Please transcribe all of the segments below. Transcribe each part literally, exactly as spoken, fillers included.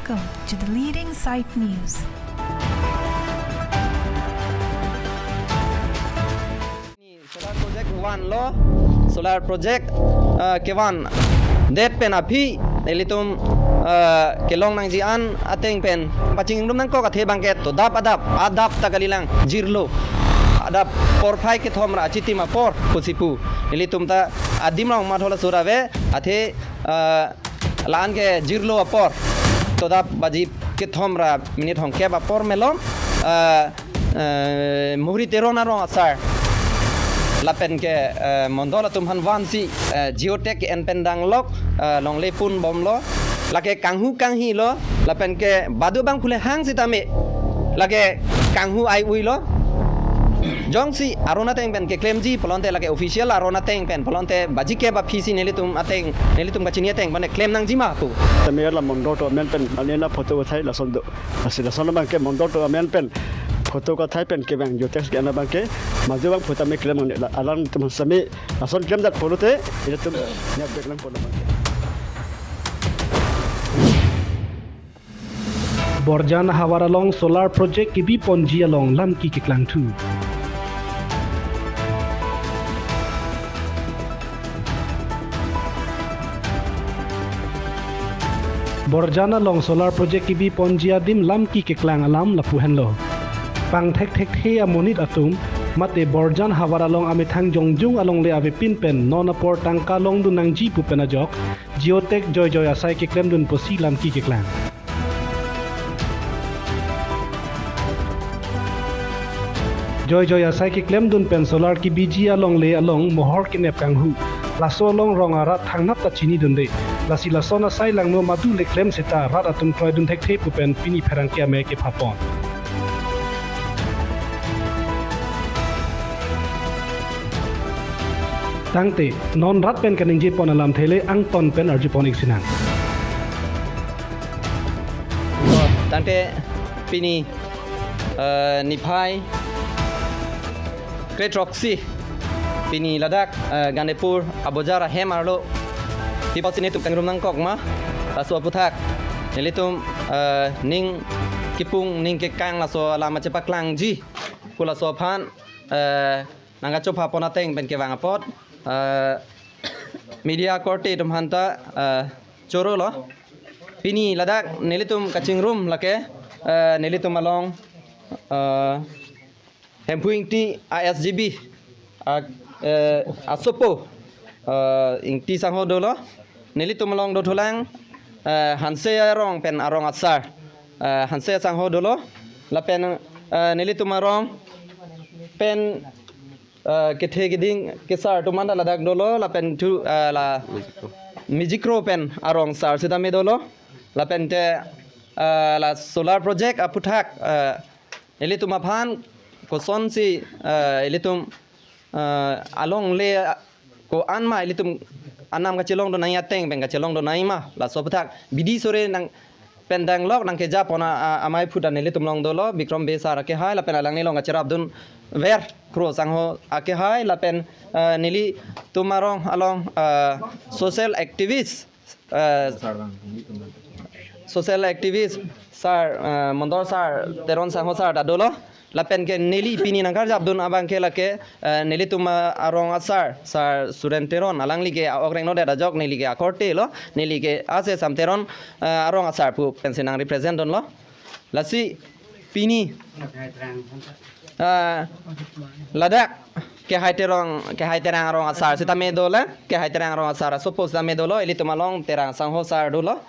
Welcome to the leading site news. Solar project one lo, solar project, uh, kevan det pen aphi nelitum, uh, kelong nangji an ateng pen pachingrum nangkok athe abangke todap adap, adap ta kalilang, jirlo. Adap porphai kethom ra achitim apor pusi pu. Nelitum ta adim rong mathola sura ave athe, uh, la-an ke jirlo apor. Todap baji kethom ra minute hongkep apor malom, eh, eh, Mohri Teron arong asar lapen ke, eh, mondol atum aphan vansi, eh, geotag en pen danglok, eh, longle pun bomlo. Lake kanghu kanghi lo, lapen ke badu abang phule hang sitame lake kanghu ai ui lo. Jongsi aron ateng pen keklemji pulote, lake official aron ateng pen pulote, baji kep aphi si nelitum ateng, nelitum kachini ateng pen klem nangji ma pu. Tame la mondol atum amen pen, ane la photo kathai lason do. Lasi lason abangke mondol atum amen pen photo kathai pen kevang geotag ke-en abangke, maju abang photo me klem nang la, alangtum sami lason klem dat pulote, ilitum nya bek lang pon abangke. Borjan havar along solar project kebi ponji along lamki keklangthu. Borjan along solar project kebi ponji adim lamki keklang alam lapu henlo. Pangthek thekthe amonit atum mate Borjan havar along amethang jongjung alongle avepin pen non apor tangka longdun nangji pu pen ajok geotag joijoi asai keklemdun pusi lamki keklang. Joijoi asai keklemdun pen solar kebiji alongle along mohor kenep kanghu. Laso along rong arat thangnat ta chinidunde. Lasi lason asai langno madu le klem seta rat atum kroidun thekthe pu pen pini pherangke amei kepapon. Tangte, non rat pen kaningje pon alamthe le angton pen arjupon ik sinang. Tangte pini, eh, niphai kre throksi, pini ladak, eh, Gandipur abojar ahem arlo. Pi apotsi nelitum kangrum nangkok ma, laso aputhak nelitum, eh, ning kipung ning kekang laso alam chepaklangji pu laso aphan, eh, nangkachopha pon ateng pen kevang apot, eh, media korte atum aphanta, eh, choro lo. Pini ladak nelitum kachingrum lake, eh, nelitum along, eh, Hemphu Ingti a S G B, a, eh, asopo, eh, Ingti sangho dolo. Nelitum along dothulang, eh, Hanse arong pen arong asar, eh, Hanse sangho dolo. Lapen, eh, nelitum arong pen, eh, kethe keding kesar atum anta ladak dolo, lapen thu, eh, la Mijikro pen arong sar sitame dolo. Lapente, eh, la solar project aputhak, eh, nelitum aphan kosonsi, eh, ilitum, eh, alongle ko-an ma ilitum anam kachelongdun nangji ateng pen kachelongdun nangji ma, laso aputhak bidi sore nang pen danglok nangkeja pon a, a, amei aphuthak nelitum along dolo, Bikram Bey sar akehai, lapen alangli along kacherapdun ver Kro sangho akehai, lapen, eh, nelitum arong along, eh, social activist, eh, social activist sar, eh, Mondol sar, Teron sangho sar ta dolo. Lapen ke neli pini nangkarjapdun abangke lake, eh, nelitum, eh, arong asar, sar Suren Teron, alangli ke a-ok rengno det ajok, neli ke akorte lo, neli ke ase Sam Teron, eh, arong asar pu pensi nang represent dunlo. Lasi pini, eh, ladak Kehai Terang, Kehai Terang arong asar sitame dolo, Kehai Terang arong asar asopo sitame dolo, ilitum along Terang sangho sar dolo.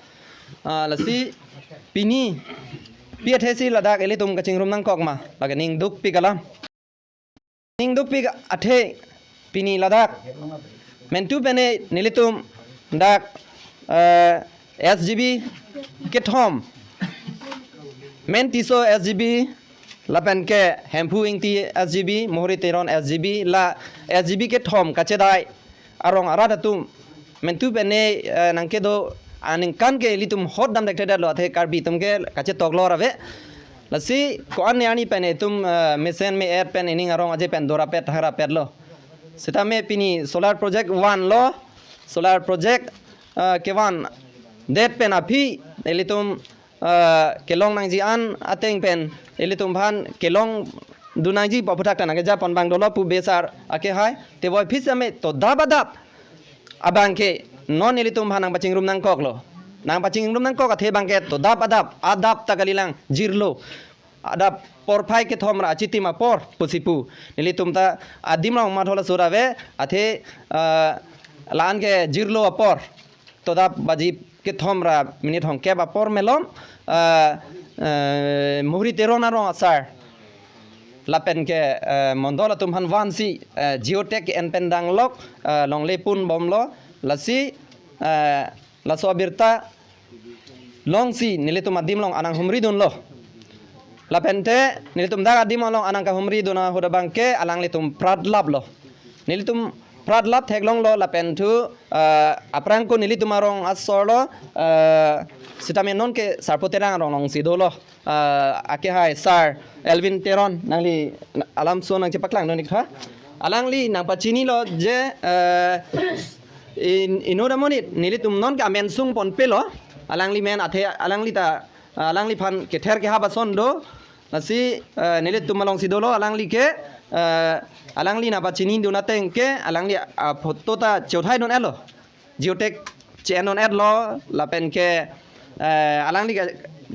Ah, lasi pini pi athesi ladak ilitum kachingrum nangkok ma, lake ning dukpik alam. Ning dukpik athe pini ladak mentu pene nelitum dak, eh, S G B kethom, Men Tisso S G B, lapen ke Hemphu Ingti S G B, Mohri Teron S G B, la S G B kethom kachedai arong arat atum mentu pene, eh, nangkedo aningkan ke ilitum hot dam dekte lo athe Karbi atum ke kachetok lo rave. Lasi ko-an ne ani pene itum, eh, mesen me-et pen ining arong aje pen dorapet thangrapet lo. Sitame pini solar project one lo, solar project, eh, kevan det pen aphi ilitum, eh, kelong nangji an ateng pen ilitum aphan kelongdun nangji pu aphuthak ta nangkejapon abang dolo pu besar akehai. Teboi phi sitame todap adap abang ke non ilitum aphan nangpachingrum nangkoklo. Nangpachingrum nangkok athe abang ke todap adap, adap ta kalilang, jirlo. Adap porphai kethom ra achitim apor pusi pu. Nelitum ta adim rong mathol asur ave athe, eh, la-an ke jirlo apor. Todap baji kethom ra minit hongkep apor malom, eh, eh, Muhri Teron arong asar lapen ke, eh, mondol atum aphan vansi, eh, geotag ke-en pen danglok, eh, longle pun bomlo, lasi, eh, laso abirta longsi nelitum adim along anang humridunlo. Lapen te nelitum dak adim along anang kahumridun ahut abang ke alanglitum pratlaplo. Nelitum pratlap theklonglo lapen thu, eh, aphrang ko nelitum arong asor lo, eh, sitame non ke Sarpo Terang arong alongsi dolo. Eh, akehai sar Elvin Teron, nangli alam so nangchepaklangdun ik tha. Alangli nangpachinilo je, eh, in, inut amonit nelitum non ke amen sungponpelo. Alangli men athe alangli ta, alangliphan kether kehap ason do. Lasi, eh, nelitum alongsi dolo alangli ke, eh, alangli nangpachinidun ateng ke alangli aphoto ta cheuthai dun-etlo. Geotag che-en dun-etlo lapen ke, eh, alangli ke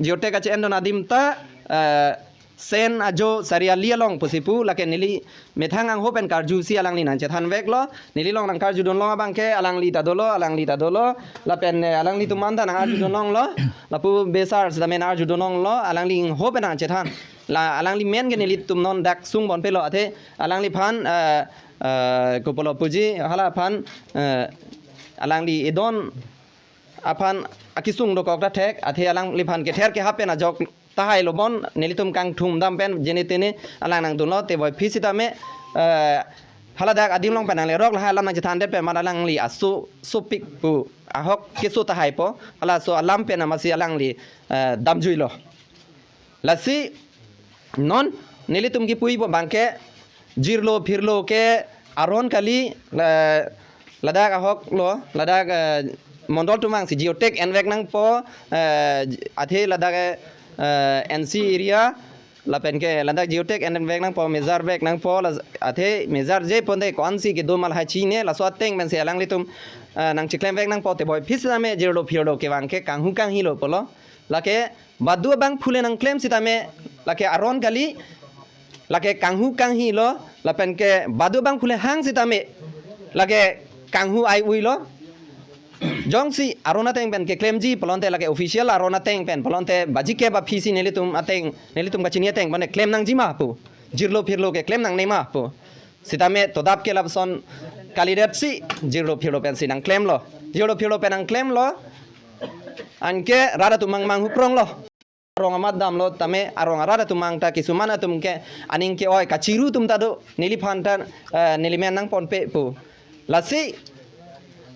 geotag kache-en dun adim ta, eh, Sen Ajo Sariali along pusi pu, lake neli methang angho pen karjusi alangli nangchethanveklo. Neli along nangkarjudun long abang ke alangli ta dolo, alangli ta dolo. Lapen, eh, alanglitum anta nangarjudun longlo. Lapu besar sitame nangarjudun longlo. Alangli angho pen nangchethan. La alangli men ke nelitum non dak sungponpelo athe alangliphan, eh, eh, kopilo puji hala aphan, eh, alangli edon aphan akesung dokok ta thek athe alangliphan kether kehap pen ajok tahailo bon, nelitum kangthum dam pen jene tene alang nangdunlo. Teboi phi sitame, eh, haladak adim along pen nanglerok lahai alam nangchethandet pen mat alangli aso sopik pu ahok keso tahaipo, halaso alam pen amatsi alangli, eh, damjuilo. Lasi non nelitum kipuipo abang ke jirlo phirlo ke aron kali, la, ladak ahok lo, ladak, eh, mondol atum vangsi geotag envek nangpo, eh, athe ladak, eh, N C area lapen ke ladak geotag envek nangpo, mejarvek nangpo, la, athe mejarje ponte ko-ansi kedo ma lahai chine, laso ateng pensi alanglitum, eh, nangcheklemvek nangpo. Teboi phi sitame jirlo phirlo ke abang ke kanghu kanghilo pulo. Lake badu abang phule nangklem sitame lake aron kali, lake kanghu kanghilo, lapen ke badu abang phule hang sitame lake kanghu ai-uilo. Jongsi aron ateng pen keklemji pulote lake official aron ateng pen pulote baji kep aphi si nelitum ateng, nelitum kachini ateng pen klem nangji ma pu. Jirlo phirlo ke klem nangne ma pu. Sitame todap ke lapuson kalidetsi jirlo phirlo pensi nangklemlo. Jirlo phirlo pen nangklemlo. Anke rat atum mang manghupronglo. Arong amat damlo tame arong arat atum mang ta kisuman atum ke aning ke-oi kachiru atum ta do, neliphan ta, eh, neli men nangponpe pu. Lasi,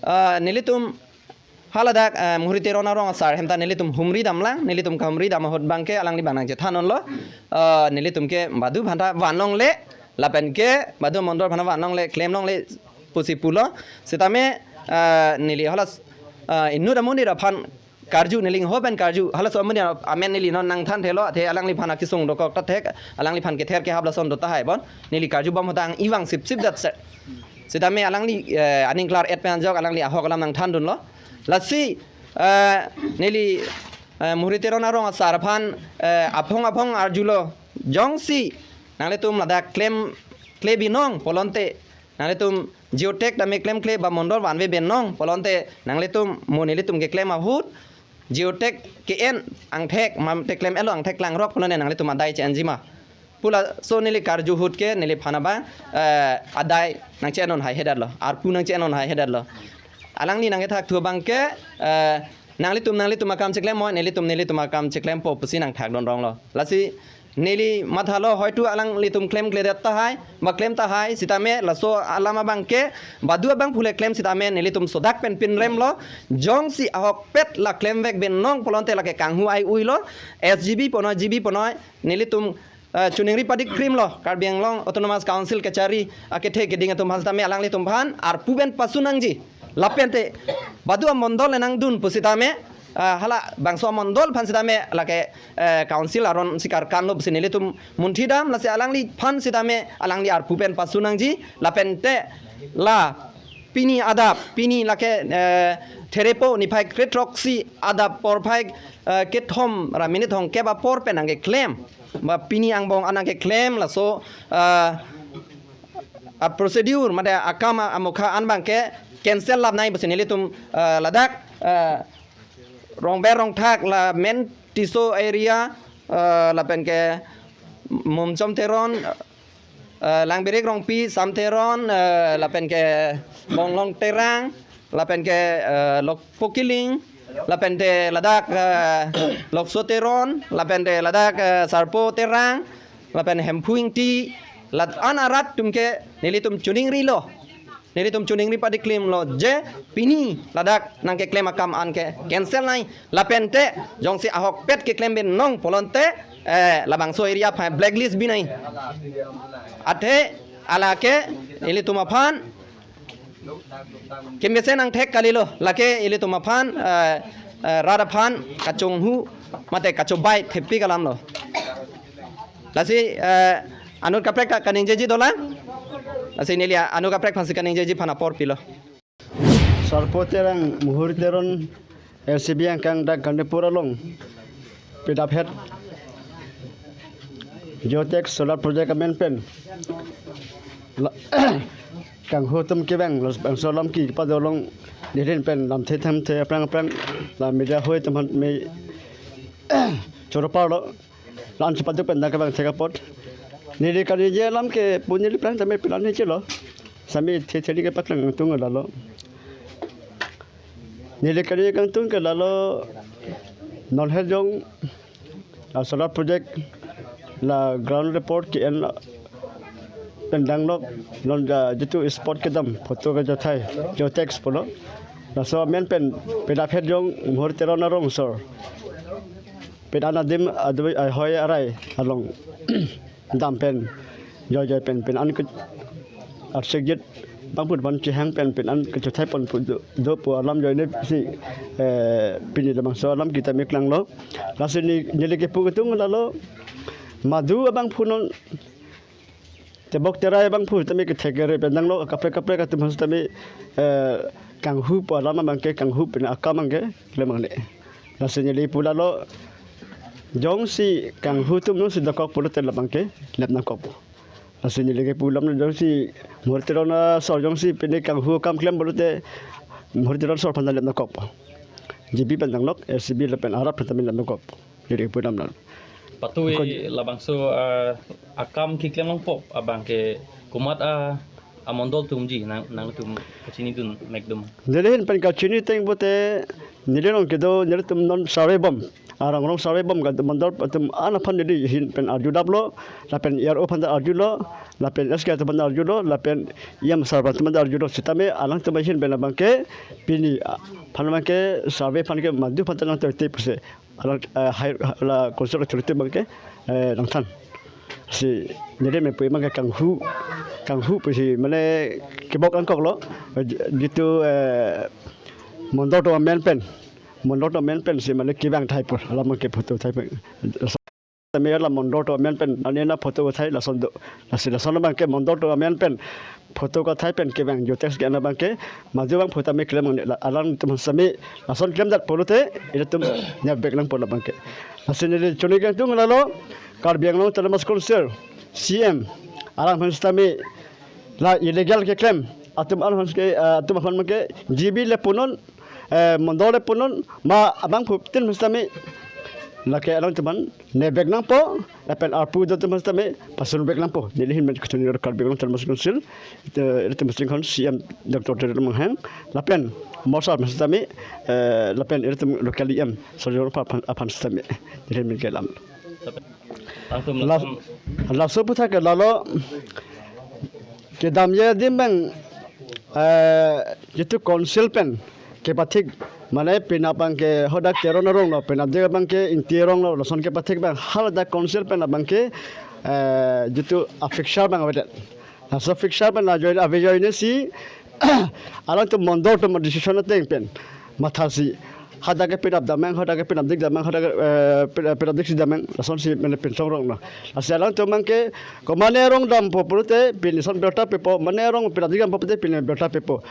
eh, nelitum haladak, eh, Muhri Teron arong asar hem ta nelitum humri damlang, nelitum kahumri dam ahut abang ke alangli abang nangchethan unlo. Eh, nelitum ke badu aphan ta vanlongle, lapen ke badu mondol aphan ta vanlongle, klemlongle pusi pulo. Sitame, eh, neli halas, eh, inut amonit aphan karju, neli angho pen karju, halaso amonit amen neli non nangthanthelo, athe alangliphan akesung dokok ta thek, alangliphan kether kehap lason do tahai bon, neli karjubom ahut ta ang-i vang sipsip det se. Sitame alangli, eh, aning klar-et pen ajok alangli ahok alam nangthandunlo. Lasi, eh, neli, eh, Muhri Teron arong asar aphan, eh, aphong aphong arjulo. Jongsi nanglitum ladak klemkle binong pulote, nanglitum geotag tame klemkle ba mondol vanve binong pulote nanglitum mo nelitum keklem ahut geotag ke-en angthek mate klem-etlo angthek langrok pulote nanglitum adai che-enji ma pu laso neli karju ahut ke neliphan abang, eh, adai nangche-en un haihedetlo, arpu nangche-en un haihedetlo. Alangli nangkethakthu abang ke, eh, nanglitum nanglitum akam cheklem moi, nelitum nelitum akam cheklempo pusi nangthakdun ronglo. Lasi neli mathalo hoitu alanglitum klemkledet tahai, ba klem tahai, sitame laso alam abang ke, badu abang phule klem sitame nelitum sodak pen pinremlo. Jongsi ahokpet la klemvek binong pulote lake kanghu ai-uilo, S G B punoi, G B punoi, nelitum, eh, chuningri padik krimlo, Karbi Anglong Autonomous Council kachari akethe keding atum aphan sitame alanglitum aphan arpu pen pasu nangji. Lapen te badu amondol le nangdun pusitame ah, hala bangso amondol aphan sitame lake, eh, council aron sikar kanlo pusi nelitum munthi dam, lasi alangliphan sitame alangli arpu pen pasu nangji, lapente la pini adap, pini lake, eh, therepo niphai kre-throksi adap porphai, eh, kethom ra minit thomkep apor pen nangkeklem. Ba pini angbong an nangkeklem laso, eh, a-procedure mate akam a-, amokha an abangke cancel lap nai pusi nelitum, eh, ladak, eh, Rongber Rongthak la main Tisso area, eh, lapen ke Mumchom Teron, eh, Langbirik Rongpi, Sam Teron, eh, lapen ke Bonglong Terang, lapen ke, eh, Lokpo Killing, lapen te ladak, eh, Lokso Teron, lapen te ladak, eh, Sarpo Terang, lapen Hemphu Ingti, la-an arat atum ke nelitum choningrilo. Nelitum choningri padiklem lo je pini ladak nangkeklem akam an ke cancel nai. Lapente jongsi ahokpet keklem binong pulote, eh, labangso area aphan blacklist bi nai. Athe hala ke ilitum aphan kemesen angthek kalilo, lake ilitum aphan, eh, eh, rat aphan kachonghu mate kachobai thepik alam lo. Lasi, eh, anut kaprek ta kaningjeji dolang. Lasi neli anut kaprek aphansi kaningjeji aphan apor pilo. Sarpo Terang, Muhur Teron, L C B angkang dak Kandipur along pidaphet Geotech Solar Project amen pen la-, kanghu atum kevang, labangso alam kepado along nelihin pen lamthe thamthe aphrang aphrang la media hoi atum aphan me choro parlo. La-an chepaduk pen dak kevang thek apot. Neli kaningje alam ke pu neli aphrang tame pilan ni chelo. Sami the the ni kepaklang tung lalo. Neli kaningje kangtung ke lalo non he jong la solar project la ground report ke-en pen danglok, non ja jitu spot kedam photo kejothai, geotech pulo. Laso amen pen pidaphet jong Muhur Teron arong sor. Pin an adim adui ahoi arai along dam pen, joi joi pen, pin an ke arsik jit bangput ban chihang pen, pin an kechothai pon pu do, do pu alam joine si, eh, pini labangso alam kita me klanglo. Lasi ne, neli kepu ketung lalo madu abangphu non tebok terai abangphu tame kethek kere pen danglo, kaprek kaprek atum aphan sitame, eh, kanghu pu alam abangke, kanghu pen akam abangke klem nangne. Lasi neli pu lalo jongsi kanghu atum jongsi dokok pulote labangke lep nangkok. Lasi neli kepu alam jongsi Muhur Teron asor jongsi pini kanghu akam klem pulote Muhur Teron asor aphan lep nangkok. G B pen danglok, S C B lapen arat aphan tame lep nangkok. Neli kepu alam. Patui Koj- labangso, ah, akam keklem longpo abangke komat a, amondol atumji nang, nangtum kachinidun mekdum. Nelihin pen kachini ateng pute neli along kedo nelitum non survey bom. Arong arong survey bom ka mandal atum an aphan nelihin pen arju daplo, lapen E R O aphan ta arjulo, lapen S K atum aphan ta arjulo, lapen E M sir aphan ta arjulo. Sitame alangtum ahin pen abangke pini, ah, aphan abangke survey aphan ke madu aphan ta nangtoi te pusi alang, eh, hai, la council authority abangke, eh, nangthan. Si neli me pu abangke kanghu, kanghu pusi mane kebok angkoklo, eh, jitu, eh, mondol atum amen pen, mondol atum amen pen si mane kevang thai pu, alam abangke photo thai pu. Tame la mondol atum amen pen, ani na photo thai lason do. Lasi lason abangke mondol atum amen pen photo kathai pen kevang geotech ke-en abangke madu abangphu tame klem nangne, la alangtum sitame lason klem dat pulote ilitum nepbek nangpo labangke. Lasi neli choningri kangtung lalo Karbi Anglong Autonomous Council C M alang aphan sitame la illegal keklem atum an aphan ke, ah, atum aphan ke G B le punon, eh, mondol le punon, ma abangphu tin sitame lake alangtum aphan nepbek nangpo, lapen arpu do atum sitame pasunbek nangpo. Nelihin pen kachoningri Karbi Anglong Autonomous Council, eh, ilitum chingkon C M Doctor Tuliram Ronghang, lapen Mosar sitame, eh, lapen ilitum local E M Surjya Rongphar aphan, aphan sitame. Nelihin pen ke alam. Langsung Las-, langsung. Laso aputhak ke lalo kedamji adim abang, eh, jitu council pen kepathik, mane pini abangke hadak Teron arong lo, pini adik abangke Ingti arong lo, lason kepathik abang haladak council pen abangke, eh, jitu a-fixture abang avedet. Laso fixture pen ajoine, ave ajoine si alangtum mondol atum decision ateng pen mathasi Hadak ke pinap damnang, hadak ke pinapdik damnang, hadak ke, eh, pin-, pinapdik si damnang, lasonsi mane pinchongrong no. Lasi alangtum abangke, ko mane arong dampo pulote, pini son birta pepo, mane arong pinapdik dampo pulote, pini birta pepo.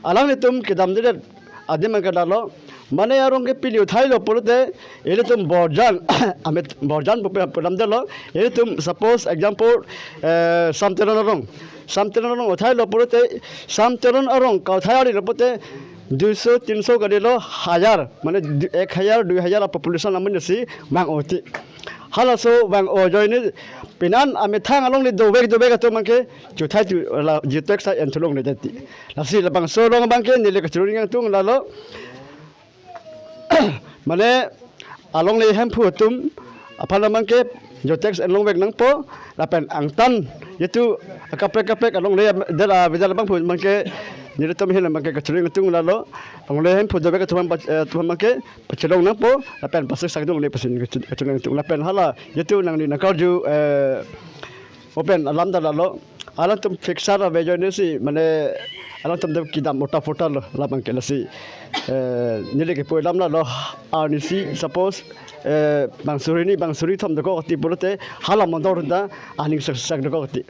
Alanglitum kedamdedet adim abangke lalo, mane arong ke pini uthailo pulote, ilitum Borjan, amit Borjan pupe pudamdetlo, ilitum suppose example, eh, Sam Teron arong. Sam Teron arong uthailo pulote, Sam Teron arong kauthai arilo pulote, duiso, tinso kadilo, hajar, mane du-, ek hajar, dui hajar a population amonit si vang-o ti. Halaso vang-o ajoine pini an amethang alongle dovek dovek atum abangke chuthai tu la Geotag sai en thulongledet ti. Lasi labangso along abangke neli kachoro nangtung lalo. Mane alongle Hemphu atum aphan abangke Geotag en longvek nangpo, lapen angtan jitu akaprek kaprek alongle dela bidal abangphu abangke nelitum hin abangke kachoro nangtung lalo. Alongle Hemphu dovek atum abang-, eh, atum abangke pachelong nangpo, lapen pasik sak dungle pusi kachoro nangtung lapen hala jitu nangli nangkarju, eh, open alam ta lalo. Alangtum fixer ave ajoine si, mane alangtum dam kedam ota pota lo, labangke lasi, eh, neli kepu alam lalo, arnisi suppose, eh, bang suri ni, bang suri thom dokok ti pulote, hala mondol ta aning sak sak dokok ti.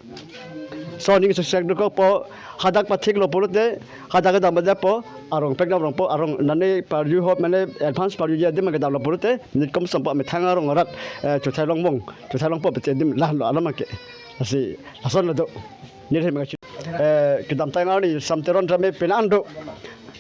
So aning sak sak dokokpo, hadak pathiklo pulote, hadak kedam bajapo, arong pek damrongpo, arong nane parju ho, mane advance parju adim kedamlo pulote, nitkom sompo amethang arong arat, eh, chuthai longvong, chuthai longpo pete adim lahlo alam abangke. Lasi lason lo do. Neli mangkachi, eh, kedamtang arni Sam Teron tame pini an do.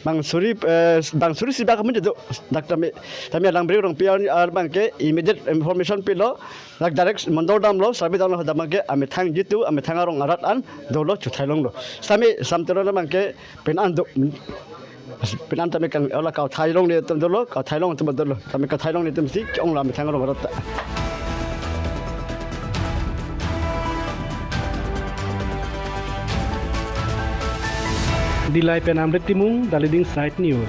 Bang suri, eh, bang suri si bak amonit do. Dak tame, tame Langbrik Rongpi arni abangke immediate information pilo. Dak direct mondol damlo, survey damlo, hadak abangke amethang jitu, amethang arong arat an dolo, chuthai longlo. Tame Sam Teron abangke pini an do. Pini an tame kang ola kauthai longle atum dolo, kauthai long atum dolo. Tame kauthai longle atum si ke-ong la amethang arong arat ta. Dillai pen Amrit Timung, The Leading Side News.